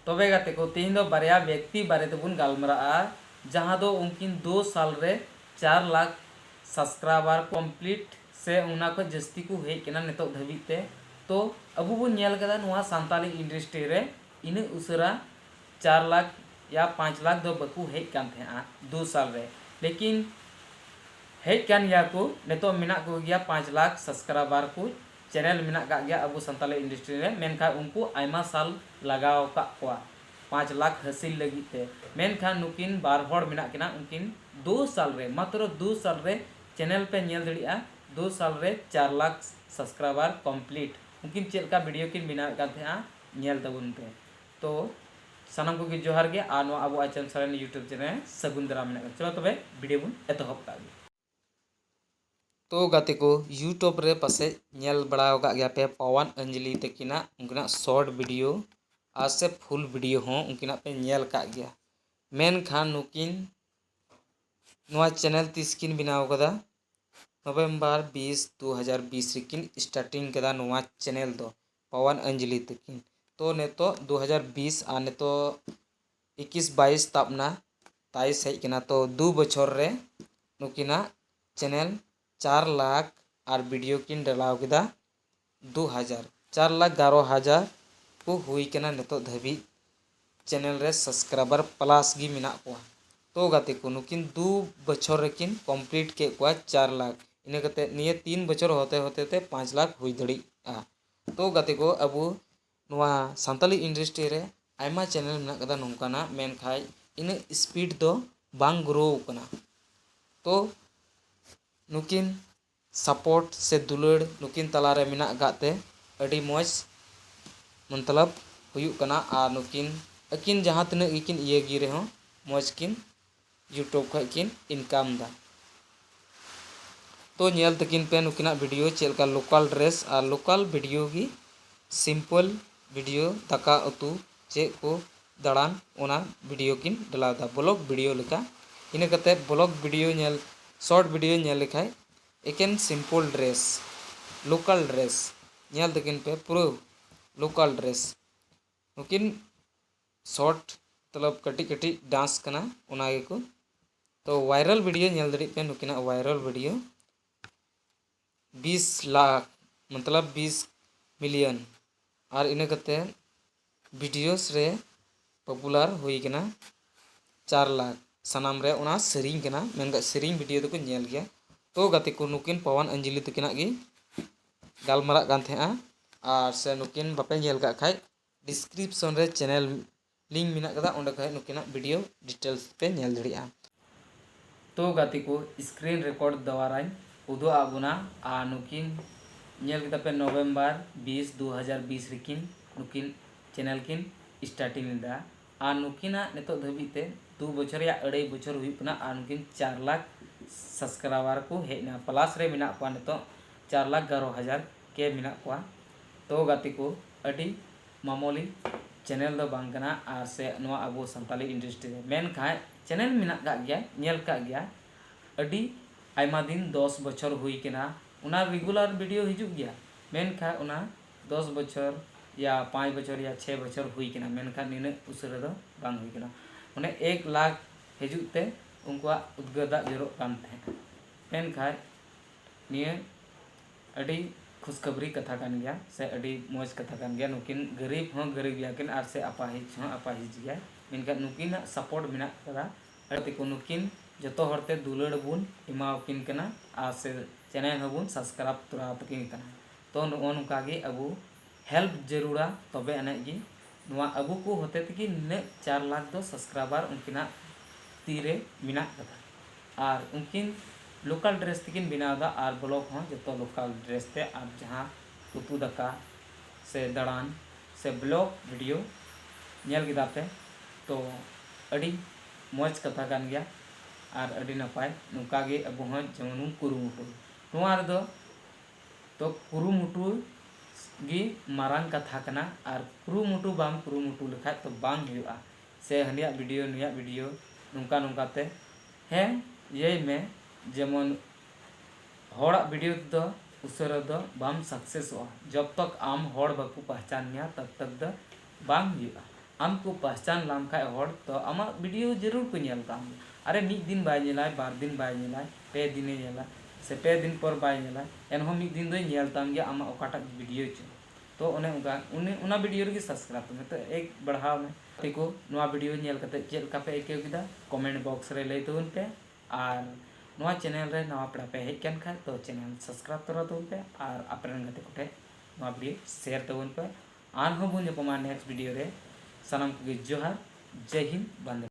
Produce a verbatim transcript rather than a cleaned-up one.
ᱛᱚᱵᱮ ᱜᱟᱛᱮ ᱠᱚ, ᱛᱮᱦᱮᱧ ᱫᱚ ᱵᱟᱨᱭᱟ ᱵᱮᱠᱛᱤ ᱵᱟᱨᱮ ᱛᱮᱵᱚᱱ ᱜᱟᱞᱢᱟᱨᱟᱜᱼᱟ, ᱡᱟᱦᱟᱸ ᱫᱚ ᱩᱱᱠᱤᱱ ᱫᱩ ᱥᱟᱞ ᱨᱮ ᱪᱟᱨ ᱞᱟᱠᱷ subscriber complete ᱥᱮ ᱚᱱᱟ ᱠᱷᱚᱱ ᱡᱟᱹᱥᱛᱤ ᱠᱚ ᱦᱮᱡ ᱠᱟᱱᱟ ᱱᱤᱛᱚᱜ ᱫᱷᱟᱹᱵᱤᱡ ᱛᱮ᱾ ᱛᱚ ᱟᱵᱚ ᱵᱚᱱ ᱧᱮᱞ ᱠᱟᱫᱟ ᱱᱚᱣᱟ ᱥᱟᱱᱛᱟᱞᱤ industry ᱨᱮ ᱤᱱᱟᱹᱜ ᱩᱥᱟᱹᱨᱟ ᱪᱟᱨ ᱞᱟᱠᱷ ᱭᱟ ᱯᱟᱸᱪ ᱞᱟᱠᱷ ᱫᱚ ᱵᱟᱠᱚ ᱦᱮᱡ ᱠᱟᱱ ᱛᱟᱦᱮᱸᱜᱼᱟ ᱫᱩ ᱥᱟᱞ ᱨᱮ, ᱞᱮᱠᱤᱱ ᱦᱮᱡ ᱠᱟᱱ ᱜᱮᱭᱟ ᱠᱚ, ᱱᱤᱛᱚᱜ ᱢᱮᱱᱟᱜ ᱠᱚ ᱜᱮᱭᱟ ᱯᱟᱸᱪ ᱞᱟᱠᱷ subscriber ᱠᱚ, channel ᱢᱮᱱᱟᱜ ᱠᱟᱜ ᱜᱮᱭᱟ ᱟᱵᱚ ᱥᱟᱱᱛᱟᱞᱤ industry ᱨᱮ, ᱢᱮᱱᱠᱷᱟᱱ ᱩᱱᱠᱩ ᱟᱭᱢᱟ ᱥᱟᱞ ᱞᱟᱜᱟᱣ ᱟᱠᱟᱫ ᱠᱚᱣᱟ ᱯᱟᱸᱪ ᱞᱟᱠᱷ ᱦᱟᱹᱥᱤᱞ ᱞᱟᱹᱜᱤᱫ ᱛᱮ᱾ ᱢᱮᱱᱠᱷᱟᱱ ᱱᱩᱠᱤᱱ ᱵᱟᱨ ᱦᱚᱲ ᱢᱮᱱᱟᱜ ᱠᱤᱱᱟ, ᱩᱱᱠᱤᱱ ᱫᱩ ᱥᱟᱞ ᱨᱮ, ᱢᱟᱛᱨᱚ ᱫᱩ ᱥᱟᱞ ᱨᱮ channel ᱯᱮ ᱧᱮᱞ ᱫᱟᱲᱮᱭᱟᱜᱼᱟ, ᱫᱩ ᱥᱟᱞ ᱨᱮ ᱪᱟᱨ ᱞᱟᱠᱷ subscriber complete᱾ ᱩᱱᱠᱤᱱ ᱪᱮᱫ ᱞᱮᱠᱟ video ᱠᱤᱱ ᱵᱮᱱᱟᱣᱮᱫ ᱠᱟᱱ ᱛᱟᱦᱮᱸᱜᱼᱟ, ᱧᱮᱞ ᱛᱟᱵᱚᱱ ᱯᱮ᱾ ᱛᱚ ᱥᱟᱱᱟᱢ ᱠᱚᱜᱮ ᱡᱚᱦᱟᱨ ᱜᱮ, ᱟᱨ ᱱᱚᱣᱟ ᱟᱵᱚ ᱟᱪᱟᱱ ᱥᱚᱨᱮᱱ YouTube channel ᱨᱮ ᱥᱟᱹᱜᱩᱱ ᱫᱟᱨᱟᱢ ᱢᱮᱱᱟᱜ ᱠᱟᱱᱟ᱾ ᱪᱚᱞᱚ ᱛᱚᱵᱮ video ᱵᱚᱱ ᱮᱛᱚᱦᱚᱵ ᱠᱟᱜ ᱜᱮ᱾ ᱛᱚ ᱜᱟᱛᱮ ᱠᱚ, YouTube ᱨᱮ ᱯᱟᱥᱮᱡ ᱧᱮᱞ ᱵᱟᱲᱟ ᱟᱠᱟᱫ ᱜᱮᱭᱟ ᱯᱮ ᱯᱟᱣᱟᱱ ᱚᱧᱡᱚᱞᱤ ᱛᱟᱹᱠᱤᱱᱟᱜ ᱩᱱᱠᱤᱱᱟᱜ short video ᱟᱨ ᱥᱮ full video ᱦᱚᱸ ᱩᱱᱠᱤᱱᱟᱜ ᱯᱮ ᱧᱮᱞ ᱟᱠᱟᱫ ᱜᱮᱭᱟ᱾ ᱢᱮᱱᱠᱷᱟᱱ ᱱᱩᱠᱤᱱ ᱱᱚᱣᱟ channel ᱛᱤᱥ ᱠᱤᱱ ᱵᱮᱱᱟᱣ ᱠᱟᱫᱟ? November ᱵᱤᱥ, ᱫᱩ ᱦᱟᱡᱟᱨ ᱵᱤᱥ ᱨᱮᱠᱤᱱ starting ᱠᱟᱫᱟ ᱱᱚᱣᱟ channel ᱫᱚ, ᱯᱟᱣᱟᱱ ᱚᱧᱡᱚᱞᱤ ᱛᱟᱹᱠᱤᱱ᱾ ᱛᱚ ᱱᱤᱛᱚᱜ ᱫᱩ ᱦᱟᱡᱟᱨ ᱵᱤᱥ ᱟᱨ ᱱᱤᱛᱚᱜ ᱤᱠᱤᱥ ᱵᱟᱭᱤᱥ ᱛᱟᱵ ᱱᱟ, ᱛᱟᱭᱤᱥ ᱦᱮᱡ ᱠᱟᱱᱟ᱾ ᱛᱚ ᱫᱩ ᱵᱚᱪᱷᱚᱨ ᱨᱮ ᱱᱩᱠᱤᱱᱟᱜ channel ᱪᱟᱨ ᱞᱟᱠᱷ ᱟᱨ video ᱠᱤᱱ ᱰᱟᱞᱟᱣ ᱠᱮᱫᱟ ᱫᱩ ᱦᱟᱡᱟᱨ, ᱪᱟᱨ ᱞᱟᱠᱷ ᱜᱟᱨᱚ ᱦᱟᱡᱟᱨ ᱠᱚ ᱦᱩᱭ ᱠᱟᱱᱟ ᱱᱤᱛᱚᱜ ᱫᱷᱟᱹᱵᱤᱡ᱾ Channel ᱨᱮ subscriber plus ᱜᱮ ᱢᱮᱱᱟᱜ ᱠᱚᱣᱟ᱾ ᱛᱚ ᱜᱟᱛᱮ ᱠᱚ, ᱱᱩᱠᱤᱱ ᱫᱩ ᱵᱚᱪᱷᱚᱨ ᱨᱮᱠᱤᱱ complete ᱠᱮᱫ ᱠᱚᱣᱟ ᱪᱟᱨ ᱞᱟᱠᱷ᱾ ᱤᱱᱟᱹ ᱠᱟᱛᱮ ᱱᱤᱭᱟᱹ ᱛᱤᱱ ᱵᱚᱪᱷᱚᱨ ᱦᱚᱛᱮ ᱦᱚᱛᱮ ᱛᱮ ᱯᱟᱸᱪ ᱞᱟᱠᱷ ᱦᱩᱭ ᱫᱟᱲᱮᱭᱟᱜᱼᱟ᱾ ᱛᱚ ᱜᱟᱛᱮ ᱠᱚ, ᱟᱵᱚ ᱱᱚᱣᱟ ᱥᱟᱱᱛᱟᱞᱤ industry ᱨᱮ ᱟᱭᱢᱟ channel ᱢᱮᱱᱟᱜ ᱠᱟᱫᱟ ᱱᱚᱝᱠᱟᱱᱟᱜ, ᱢᱮᱱᱠᱷᱟᱱ ᱤᱱᱟᱹᱜ speed ᱫᱚ ᱵᱟᱝ grow ᱠᱟᱱᱟ᱾ ᱛᱚ ᱱᱩᱠᱤᱱ support ᱥᱮ ᱫᱩᱞᱟᱹᱲ ᱱᱩᱠᱤᱱ ᱛᱟᱞᱟᱨᱮ ᱢᱮᱱᱟᱜ ᱟᱠᱟᱫ ᱛᱮ ᱟᱹᱰᱤ ᱢᱚᱡᱽ ᱢᱚᱛᱞᱚᱵ ᱦᱩᱭᱩᱜ ᱠᱟᱱᱟ᱾ ᱟᱨ ᱱᱩᱠᱤᱱ ᱟᱹᱠᱤᱱ ᱡᱟᱦᱟᱸ ᱛᱤᱱᱟᱹᱜ ᱜᱮᱠᱤᱱ ᱤᱭᱟᱹ ᱜᱮ ᱨᱮᱦᱚᱸ, ᱢᱚᱡᱽ ᱠᱤᱱ YouTube ᱠᱷᱚᱡ ᱠᱤᱱ income ᱫᱟ᱾ ᱛᱚ ᱧᱮᱞ ᱛᱟᱹᱠᱤᱱ ᱯᱮ ᱱᱩᱠᱤᱱᱟᱜ video, ᱪᱮᱫ ᱞᱮᱠᱟ local dress ᱟᱨ local video ᱜᱮ, simple video, ᱫᱟᱠᱟ ᱩᱛᱩ, ᱪᱮᱫ ᱠᱚ ᱫᱟᱬᱟᱱ, ᱚᱱᱟ video ᱠᱤᱱ ᱰᱟᱞᱟᱣ ᱫᱟ vlog video ᱞᱮᱠᱟ᱾ ᱤᱱᱟᱹ ᱠᱟᱛᱮ vlog video ᱧᱮᱞ, short video ᱧᱮᱞ ᱞᱮᱠᱷᱟᱡ ᱮᱠᱮᱱ simple dress, local dress ᱧᱮᱞ ᱛᱟᱹᱠᱤᱱ ᱯᱮ, ᱯᱩᱨᱟᱹ local dress᱾ ᱱᱩᱠᱤᱱ short, ᱢᱚᱛᱞᱚᱵ ᱠᱟᱹᱴᱤᱡ ᱠᱟᱹᱴᱤᱡ dance ᱠᱟᱱᱟ, ᱚᱱᱟ ᱜᱮᱠᱚ᱾ ᱛᱚ viral video ᱧᱮᱞ ᱫᱟᱲᱮᱭᱟᱜ ᱯᱮ ᱱᱩᱠᱤᱱᱟᱜ viral video, ᱵᱤᱥ ᱞᱟᱠᱷ, ᱢᱚᱛᱞᱚᱵ ᱵᱤᱥ million, ᱟᱨ ᱤᱱᱟᱹ ᱠᱟᱛᱮ videos ᱨᱮ popular ᱦᱩᱭ ᱠᱟᱱᱟ ᱪᱟᱨ ᱞᱟᱠᱷ ᱥᱟᱱᱟᱢ ᱨᱮ᱾ ᱚᱱᱟ ᱥᱮᱨᱮᱧ ᱠᱟᱱᱟ, ᱢᱮᱱᱠᱷᱟᱱ ᱥᱮᱨᱮᱧ video ᱫᱚᱠᱚ ᱧᱮᱞ ᱜᱮᱭᱟ᱾ ᱛᱚ ᱜᱟᱛᱮ ᱠᱚ, ᱱᱩᱠᱤᱱ ᱯᱚᱣᱟᱱ ᱚᱧᱡᱚᱞᱤ ᱛᱟᱹᱠᱤᱱᱟᱜ ᱜᱮ ᱜᱟᱞᱢᱟᱨᱟᱜ ᱠᱟᱱ ᱛᱟᱦᱮᱸᱜᱼᱟ, ᱟᱨ ᱥᱮ ᱱᱩᱠᱤᱱ ᱵᱟᱯᱮ ᱧᱮᱞ ᱠᱟᱜ ᱠᱷᱟᱡ description ᱨᱮ channel link ᱢᱮᱱᱟᱜ ᱠᱟᱫᱟ, ᱚᱸᱰᱮ ᱠᱷᱚᱡ ᱱᱩᱠᱤᱱᱟᱜ video details ᱯᱮ ᱧᱮᱞ ᱫᱟᱲᱮᱭᱟᱜᱼᱟ᱾ ᱛᱚ ᱜᱟᱛᱮ ᱠᱚ, screen record ᱫᱣᱟᱨᱟᱧ ᱩᱫᱩᱜ ᱟᱫ ᱵᱚᱱᱟ, ᱟᱨ ᱱᱩᱠᱤᱱ ᱧᱮᱞ ᱠᱮᱫᱟ ᱯᱮ November ᱵᱤᱥ, ᱫᱩ ᱦᱟᱡᱟᱨ ᱵᱤᱥ ᱨᱮᱠᱤᱱ ᱱᱩᱠᱤᱱ channel ᱠᱤᱱ starting ᱞᱮᱫᱟ, ᱟᱨ ᱱᱩᱠᱤᱱᱟᱜ ᱱᱤᱛᱚᱜ ᱫᱷᱟᱹᱵᱤᱡ ᱛᱮ ᱫᱩ ᱵᱚᱪᱷᱚᱨ ᱨᱮᱭᱟᱜ ᱟᱹᱲᱟᱹᱭ ᱵᱚᱪᱷᱚᱨ ᱦᱩᱭᱩᱜ ᱠᱟᱱᱟ, ᱟᱨ ᱱᱩᱠᱤᱱ ᱪᱟᱨ ᱞᱟᱠᱷ subscriber ᱠᱚ ᱦᱮᱡ ᱮᱱᱟ, plus ᱨᱮ ᱢᱮᱱᱟᱜ ᱠᱚᱣᱟ ᱱᱤᱛᱚᱜ ᱪᱟᱨ ᱞᱟᱠᱷ ᱮᱜᱟᱨᱚ ᱦᱟᱡᱟᱨ ᱠᱮ ᱢᱮᱱᱟᱜ ᱠᱚᱣᱟ᱾ ᱛᱚ ᱜᱟᱛᱮ ᱠᱚ, ᱟᱹᱰᱤ ᱢᱟᱢᱚᱞᱤ channel ᱫᱚ ᱵᱟᱝ ᱠᱟᱱᱟ, ᱟᱨ ᱥᱮ ᱱᱚᱣᱟ ᱟᱵᱚ ᱥᱟᱱᱛᱟᱞᱤ industry ᱨᱮ, ᱢᱮᱱᱠᱷᱟᱱ channel ᱢᱮᱱᱟᱜ ᱠᱟᱜ ᱜᱮᱭᱟ, ᱧᱮᱞ ᱠᱟᱜ ᱜᱮᱭᱟ, ᱟᱹᱰᱤ ᱟᱭᱢᱟ ᱫᱤᱱ, ᱫᱚᱥ ᱵᱚᱪᱷᱚᱨ ᱦᱩᱭ ᱠᱟᱱᱟ, ᱚᱱᱟ regular video ᱦᱤᱡᱩᱜ ᱜᱮᱭᱟ, ᱢᱮᱱᱠᱷᱟᱱ ᱚᱱᱟ ᱫᱚᱥ ᱵᱚᱪᱷᱚᱨ ᱭᱟ ᱯᱟᱸᱪ ᱵᱚᱪᱷᱚᱨ ᱭᱟ ᱪᱷᱮ ᱵᱚᱪᱷᱚᱨ ᱦᱩᱭ ᱠᱟᱱᱟ, ᱢᱮᱱᱠᱷᱟᱱ ᱱᱤᱱᱟᱹᱜ ᱩᱥᱟᱹᱨᱟ ᱫᱚ ᱵᱟᱝ ᱦᱩᱭ ᱠᱟᱱᱟ᱾ ᱚᱱᱮ ᱮᱠ ᱞᱟᱠᱷ ᱦᱤᱡᱩᱜ ᱛᱮ ᱩᱱᱠᱩᱣᱟᱜ ᱩᱫᱽᱜᱟᱹᱨ ᱫᱟᱜ ᱡᱚᱨᱚᱜ ᱠᱟᱱ ᱛᱟᱦᱮᱸᱫ, ᱢᱮᱱᱠᱷᱟᱱ ᱱᱤᱭᱟᱹ ᱟᱹᱰᱤ ᱠᱷᱩᱥᱠᱷᱟᱵᱽᱨᱤ ᱠᱟᱛᱷᱟ ᱠᱟᱱ ᱜᱮᱭᱟ, ᱥᱮ ᱟᱹᱰᱤ ᱢᱚᱡᱽ ᱠᱟᱛᱷᱟ ᱠᱟᱱ ᱜᱮᱭᱟ᱾ ᱱᱩᱠᱤᱱ ᱜᱟᱹᱨᱤᱵ ᱦᱚᱸ ᱜᱟᱹᱨᱤᱵ ᱜᱮᱭᱟ ᱠᱤᱱ, ᱟᱨ ᱥᱮ ᱟᱯᱟᱦᱤᱡ ᱦᱚᱸ ᱟᱯᱟᱦᱤᱡ ᱜᱮᱭᱟ, ᱢᱮᱱᱠᱷᱟᱱ ᱱᱩᱠᱤᱱᱟᱜ support ᱢᱮᱱᱟᱜ ᱠᱟᱫᱟ᱾ ᱟᱹᱰᱤ ᱛᱮᱠᱚ ᱱᱩᱠᱤᱱ ᱡᱚᱛᱚ ᱦᱚᱲᱛᱮ ᱫᱩᱞᱟᱹᱲ ᱵᱚᱱ ᱮᱢᱟᱣᱟᱠᱤᱱ ᱠᱟᱱᱟ, ᱟᱨ ᱥᱮ channel ᱦᱚᱸᱵᱚᱱ subscribe ᱛᱚᱨᱟ ᱛᱟᱹᱠᱤᱱ ᱠᱟᱱᱟ᱾ ᱛᱚ ᱱᱚᱜᱼᱚ ᱱᱚᱝᱠᱟ ᱜᱮ ᱟᱵᱚ help ᱡᱟᱹᱨᱩᱲᱟ, ᱛᱚᱵᱮ ᱟᱹᱱᱤᱡ ᱜᱮ ᱱᱚᱣᱟ ᱟᱵᱚ ᱠᱚ ᱦᱚᱛᱮ ᱛᱮᱜᱮ ᱱᱤᱱᱟᱹᱜ ᱪᱟᱨ ᱞᱟᱠᱷ ᱫᱚ subscriber ᱩᱱᱠᱤᱱᱟᱜ ᱛᱤᱨᱮ ᱢᱮᱱᱟᱜ ᱠᱟᱫᱟ᱾ ᱟᱨ ᱩᱱᱠᱤᱱ local dress ᱛᱮᱠᱤᱱ ᱵᱮᱱᱟᱣ ᱮᱫᱟ, ᱟᱨ vlog ᱦᱚᱸ ᱡᱚᱛᱚ local dress ᱛᱮ, ᱟᱨ ᱡᱟᱦᱟᱸ ᱩᱛᱩ ᱫᱟᱠᱟ ᱥᱮ ᱫᱟᱬᱟᱱ ᱥᱮ vlog video ᱧᱮᱞ ᱠᱮᱫᱟ ᱯᱮ, ᱛᱚ ᱟᱹᱰᱤ ᱢᱚᱡᱽ ᱠᱟᱛᱷᱟ ᱠᱟᱱ ᱜᱮᱭᱟ᱾ ᱟᱨ ᱟᱹᱰᱤ ᱱᱟᱯᱟᱭ, ᱱᱚᱝᱠᱟ ᱜᱮ ᱟᱵᱚ ᱦᱚᱸ ᱡᱮᱢᱚᱱ ᱵᱚᱱ ᱠᱩᱨᱩᱢᱩᱴᱩ᱾ ᱱᱚᱣᱟ ᱨᱮᱫᱚ ᱛᱚ ᱠᱩᱨᱩᱢᱩᱴᱩ ᱜᱮ ᱢᱟᱨᱟᱝ ᱠᱟᱛᱷᱟ ᱠᱟᱱᱟ, ᱟᱨ ᱠᱩᱨᱩᱢᱩᱴᱩ ᱵᱟᱢ ᱠᱩᱨᱩᱢᱩᱴᱩ ᱞᱮᱠᱷᱟᱡ ᱛᱚ ᱵᱟᱝ ᱦᱩᱭᱩᱜᱼᱟ᱾ ᱥᱮ ᱦᱟᱹᱱᱤᱭᱟᱜ video, ᱱᱩᱭᱟᱜ video, ᱱᱚᱝᱠᱟ ᱱᱚᱝᱠᱟ ᱛᱮ, ᱦᱮᱸ, ᱤᱭᱟᱹᱭ ᱢᱮ, ᱡᱮᱢᱚᱱ ᱦᱚᱲᱟᱜ video ᱛᱮᱫᱚ ᱩᱥᱟᱹᱨᱟ ᱫᱚ ᱵᱟᱢ successᱚᱜᱼᱟ᱾ ᱡᱚᱵ ᱛᱚᱠ ᱟᱢ ᱦᱚᱲ ᱵᱟᱠᱚ ᱯᱟᱦᱪᱟᱱ ᱢᱮᱭᱟ, ᱛᱚᱵ ᱛᱚᱠ ᱫᱚ ᱵᱟᱝ ᱦᱩᱭᱩᱜᱼᱟ᱾ ᱟᱢ ᱠᱚ ᱯᱟᱦᱪᱟᱱ ᱞᱟᱢ ᱠᱷᱟᱡ ᱦᱚᱲ, ᱛᱚ ᱟᱢᱟᱜ video ᱡᱟᱹᱨᱩᱲ ᱠᱚ ᱧᱮᱞ ᱛᱟᱢ ᱜᱮ᱾ ᱟᱨᱮ ᱢᱤᱫ ᱫᱤᱱ ᱵᱟᱭ ᱧᱮᱞᱟᱭ, ᱵᱟᱨ ᱫᱤᱱ ᱵᱟᱭ ᱧᱮᱞᱟᱭ, ᱯᱮ ᱫᱤᱱᱮ ᱧᱮᱞᱟ, ᱥᱮ ᱯᱮ ᱫᱤᱱ ᱯᱚᱨ ᱵᱟᱭ ᱧᱮᱞᱟ, ᱮᱱᱦᱚᱸ ᱢᱤᱫ ᱫᱤᱱ ᱫᱚᱭ ᱧᱮᱞ ᱛᱟᱢ ᱜᱮᱭᱟ ᱟᱢᱟᱜ ᱚᱠᱟᱴᱟᱜ video ᱪᱚ᱾ ᱛᱚ ᱚᱱᱮ ᱚᱱᱠᱟ ᱩᱱᱤ, ᱚᱱᱟ video ᱨᱮᱜᱮ subscribe ᱛᱟᱢ ᱢᱮ᱾ ᱛᱚ ᱮᱜᱽ ᱵᱟᱲᱦᱟᱣ ᱢᱮ᱾ ᱜᱟᱛᱮ ᱠᱚ, ᱱᱚᱣᱟ video ᱧᱮᱞ ᱠᱟᱛᱮ ᱪᱮᱫ ᱞᱮᱠᱟ ᱯᱮ ᱟᱹᱭᱠᱟᱹᱣ ᱠᱮᱫᱟ? Comment box ᱨᱮ ᱞᱟᱹᱭ ᱛᱟᱵᱚᱱ ᱯᱮ᱾ ᱟᱨ ᱱᱚᱣᱟ channel ᱨᱮ ᱱᱟᱣᱟ ᱯᱮᱲᱟ ᱯᱮ ᱦᱮᱡ ᱠᱟᱱ ᱠᱷᱟᱡ, ᱛᱚ channel subscribe ᱛᱚᱨᱟ ᱛᱟᱵᱚᱱ ᱯᱮ ᱟᱨ ᱟᱯᱮ ᱨᱮᱱ ᱜᱟᱛᱮ ᱠᱚᱴᱷᱮᱱ ᱱᱚᱣᱟ video share ᱛᱟᱵᱚᱱ ᱯᱮ᱾ ᱟᱨᱦᱚᱸ ᱵᱚᱱ ᱧᱟᱯᱟᱢᱟ next video ᱨᱮ᱾ ᱥᱟᱱᱟᱢ ᱠᱚᱜᱮ ᱡᱚᱦᱟᱨ, ᱡᱟᱭ ᱦᱤᱱᱫ, ᱵᱟᱱᱫᱮ᱾